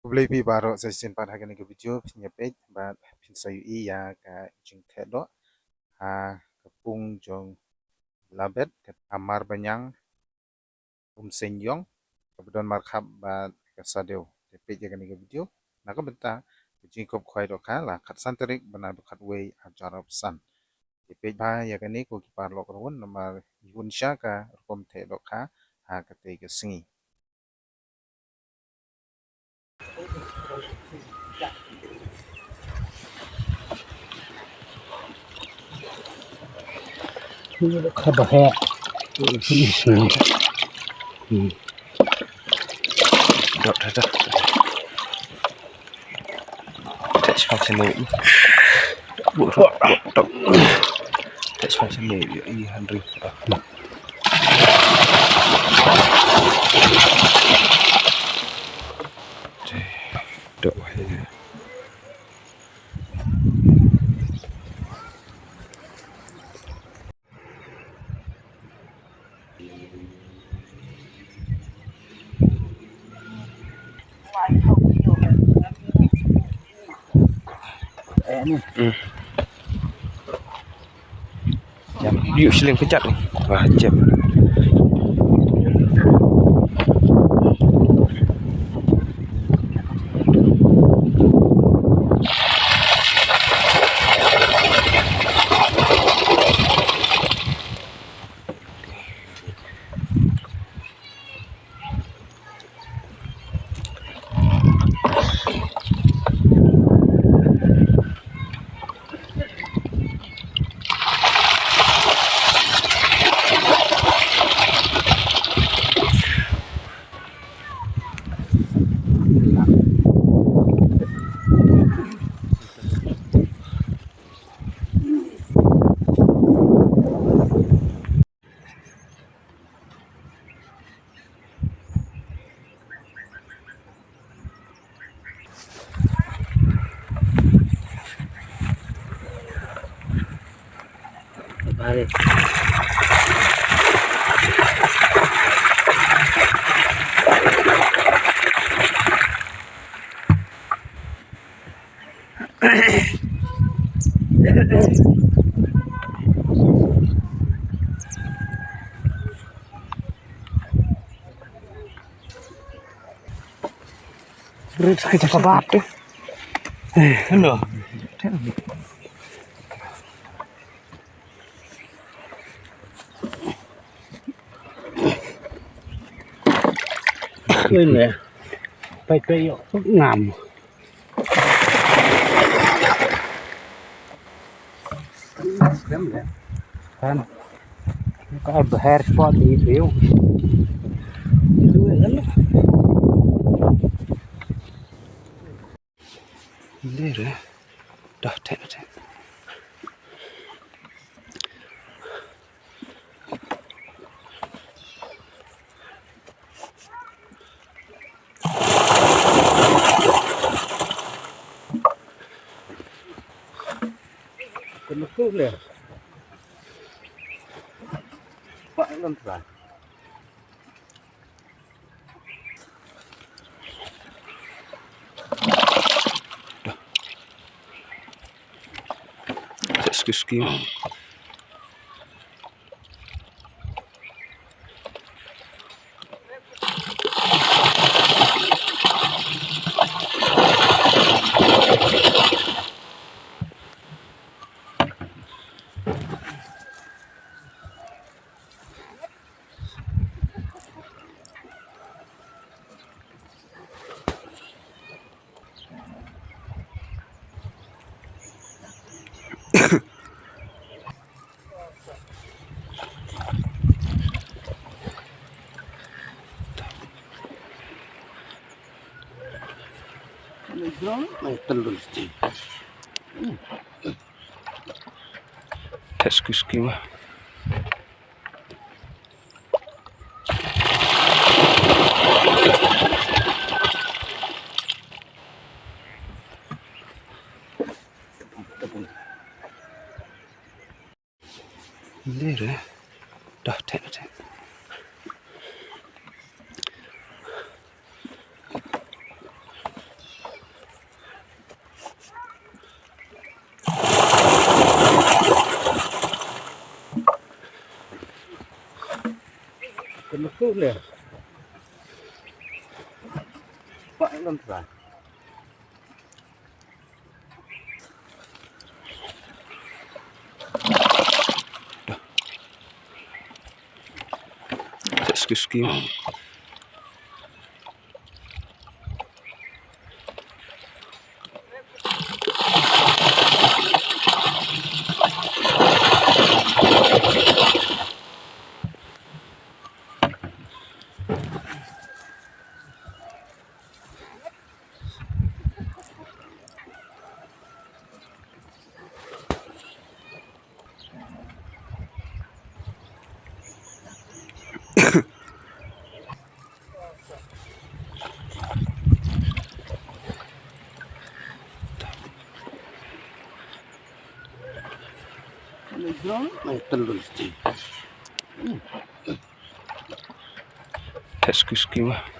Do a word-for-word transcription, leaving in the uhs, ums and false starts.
Khublei phi baroh sa shisien pat ha kane ka video, phin ïa peit bad phin sa ïohi ïa ka jingtheh doh ha ka pung jong Labet, ka Amar Banyang, Umseiñ Ïong, kaba don markhap bad ka Sadew. Te peit ïa kane ka video na ka bynta ka jingkhop khwai dohkha la khatsan tarik bnai ba khatwei hajar arphew san. Te peit bha ïa kane ko ki paralok, ruh namar i hun sha ka rukom theh dohkha ha katei ka sngi. Khaba heh. Hmm. Dok, dok, dok. Attach function ni. Buat, buat, buat. Attach function ni. Ya, iya, Henry. Ah. Dok, ya. Hmm. Ïoh shilliang pynjah ni. Wah, jem. Rit ka jaka bat tu. Hello. Ui le. Pai pai yo ngam. Kan. Ka bahar spot di view. Lere. Dah tek tek. Kena tu le. Pak lem trai. Excuse me. Test ku skima. Lere. Dah tek tek. Excuse me. Test kiski ma.